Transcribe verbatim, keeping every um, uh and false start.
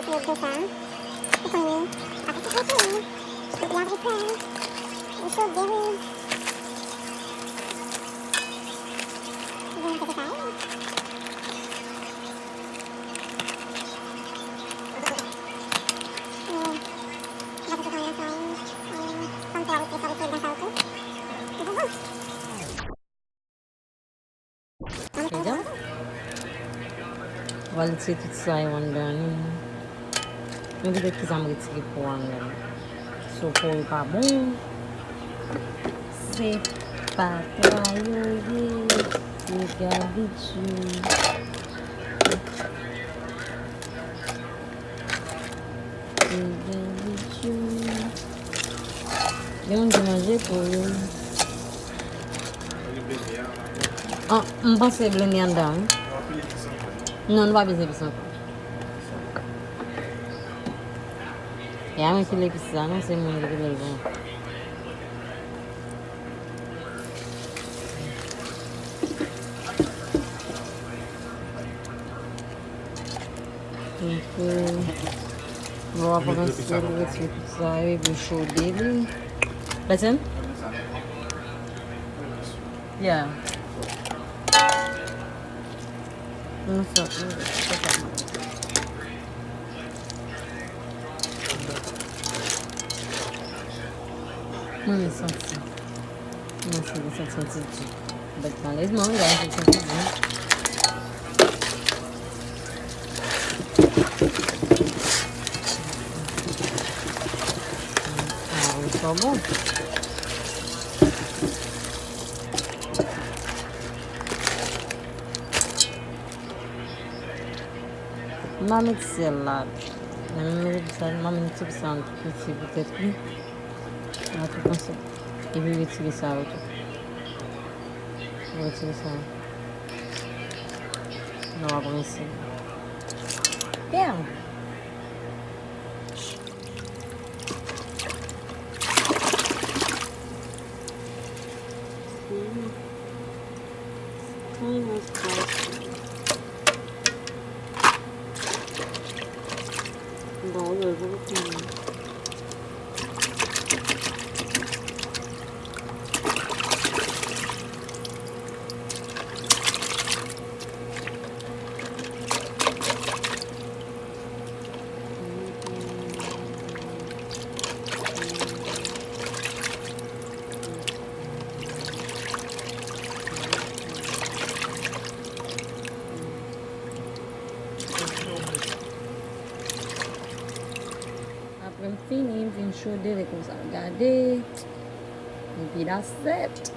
Yo, gwo sa. Ou konnen, pa fè sa pou mwen. Epi apre sa, ou chode wi. Bon, se sa, wi. Yo, gade sou kamera sa, wi. Wi, kòm se w ap retire sa, retire dan sa yo tou. Ou konprann? Gade. Ou pral retire tout sa yo anndan li. Men poutèt ki sa m retire po anndan li? So po yo pa bon. Se pa twa yo ye. Regarde Dieu. Gen moun ki manje pou yo. Ah, m panse blende anndan, wi. Non, nou pa bezwen epis ankò. E a mwen ki epis sa, non, se moun ki te bèl bon. Donk, euh, lè w ap ranse l, retire tout sa yo, epi chode li. Pèsonn? Yeah. Nou sot, nou sot. Mwen santi. Mwen santi, santi, santi di. Bèt malèz, mwen, mwen santi di. Ah, wi, sa bon. M a met sèl la. Lè m met sèl, m a met ti sèl piti poutèt li. M a tou panse. Epi retire sa yo tou. Retire sa yo. Lè w ap rense. Damn! Mm. Kind of spicy. Ba yo, yo, yo. Apre m fini, m vin chode, li konsa. Gade. Epi that's it.